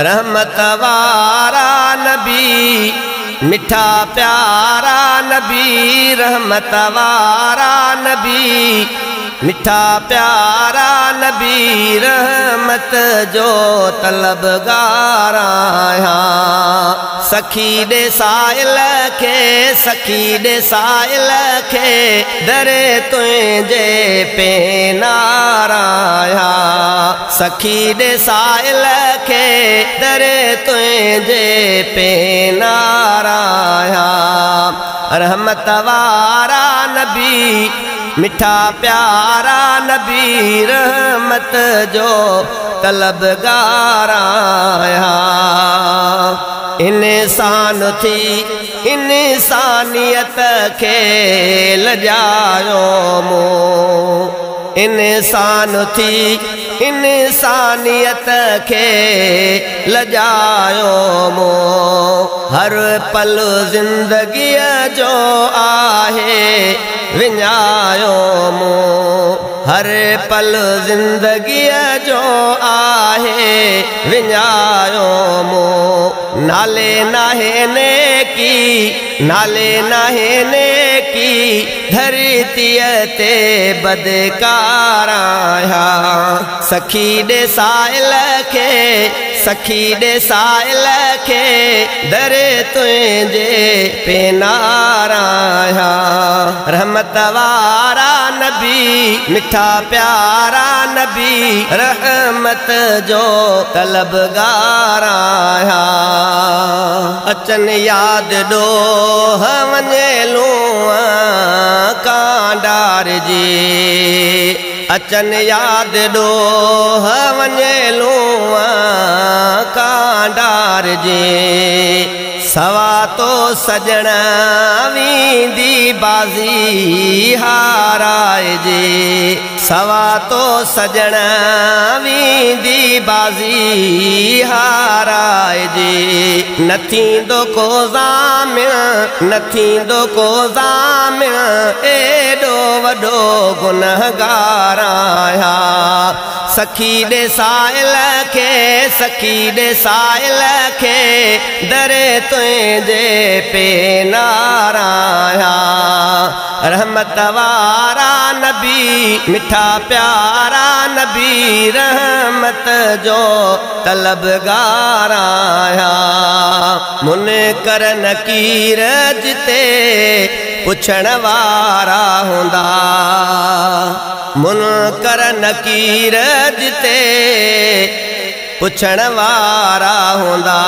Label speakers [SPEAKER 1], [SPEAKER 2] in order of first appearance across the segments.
[SPEAKER 1] रहमत वारा नबी मिठा प्यारा नबी, रहमत वारा नबी मिठा प्यारा नबी, रहमत जो तलबगार आहियां। सखी ॾे साइल खे, सखी ॾे साइल खे, दर तुंहिंजे पेनार आहियां। सखी ॾे साइल खे, दर तुंहिंजे पेनार आहियां। रहमत वारा नबी मिठा प्यारा नबी, रहमत जो तलबगार आहियां। इंसान थी इंसानियत खे लॼायो मूं, इंसान थी इंसानियत खे लॼायो मूं। हर पल ज़िंदगीअ जो आहे विञायो मूं, हर पल ज़िंदगीअ जो आहे विञायो मूं। नाले नाहे नेकी, नाले नाहे नेकी, धरतीअ ते बदकार आहियां। सखी ॾे साइल खे, सखी ॾे साइल खे, दर तुंहिंजे पेनार आहियां। रहमत वारा नबी मिठा प्यारा नबी, रहमत जो तलबगार आहियां। अचनि याद ॾोह वञे लूअ कांडार जी, अचनि याद ॾोह वञे लूअ कांडार जी। सवा तो सजण वेंदी बाज़ी हाराइजे, सवा तो सजण वेंदी बाज़ी हाराइजे। न थींदो को ज़ामिन, न थींदो को ज़ामिन, एॾो वॾो गुनहगार आहियां। सखी ॾे साइल खे, सखी ॾे साइल खे, दर तुंहिंजे पेनार आहियां। रहमत वारा नबी मिठा प्यारा नबी, रहमत जो तलबगार आहियां। मुनकर नकीर जिते पुछण वारा हूंदा, मुनकर नकीर जिते पुछण वारा हूंदा।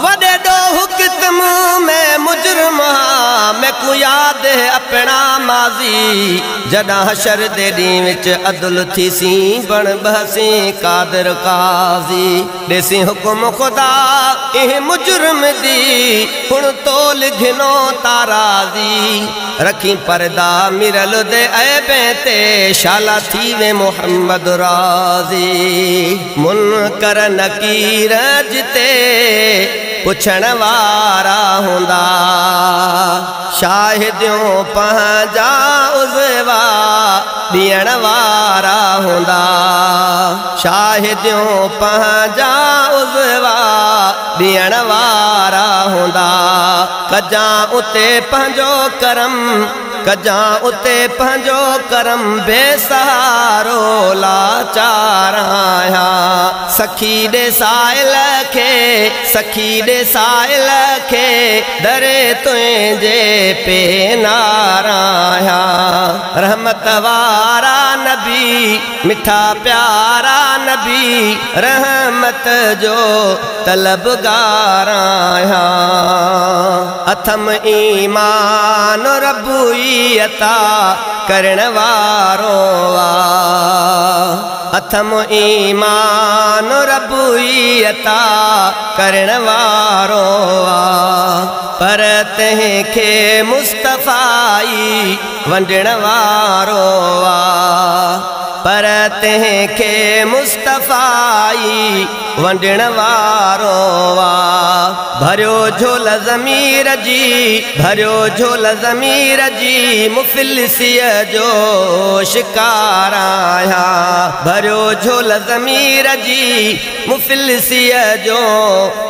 [SPEAKER 1] वॾे ॾोह कितम में मुजरिम आं, मैकूं याद है अपना माज़ी। जॾां हशर दे ॾींहुं विच अदुल थीसी, बण बहसी कादिर काज़ी। ॾेसी हुकुम ख़ुदा इह मुजरिम दी, हुण तोल घिनो ताराज़ी। रखी परदा मिरल दे ऐबें ते, शाला थी वे मोहम्मद राज़ी। मुनकर नकीर जिते पुछण वारा हूंदा, शाहिदियूं पंहिंजा उज़वा ॾियण वारा हूंदा, शाहिदियूं पंहिंजा उज़वा ॾियण वारा हूंदा। कजां उते पंहिंजो करम, कजां उते पंहिंजो करम, बेसहारो लाचार आहियां। सखी ॾे साइल खे, सखी ॾे साइल खे, दर तुंहिंजे पेनार आहियां। रहमत वारा नबी मिठा प्यारा नबी, रहमत जो तलबगार आहियां। अथम ईमान रबुई अता करण वारो आ, अथम ईमान रबुई अता करण वारो आ। पर तंहिंखे मुस्तफ़ाई वंडण वारो आ, پر تنهن کي مصطفيٰ ونڊڻ وارو آ. ڀريو جهول ضمير جي، ڀريو جهول ضمير جي، مفلسيء جو شڪار آهيان. ڀريو جهول ضمير جي، مفلسيء جو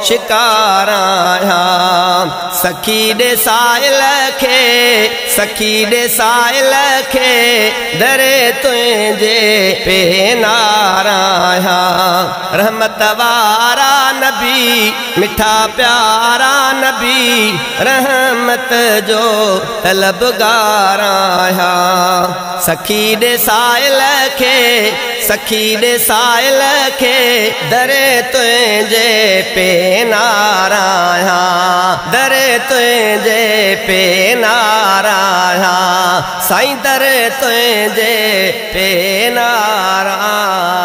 [SPEAKER 1] شڪار آهيان. سکي ڏي سائل کي، سکي ڏي سائل کي، دري تنهنجي پينار آهيان. رحمت وارا نبي، مٺا پيارا نبي، رحمت جو طلبگار آهيان. سکي ڏي سائل کي، سکي ڏي سائل کي، دري تنهنجي پينار آهيان. دري تنهنجي پينار آهيان، سائين، در تنهنجي پينار آهيان.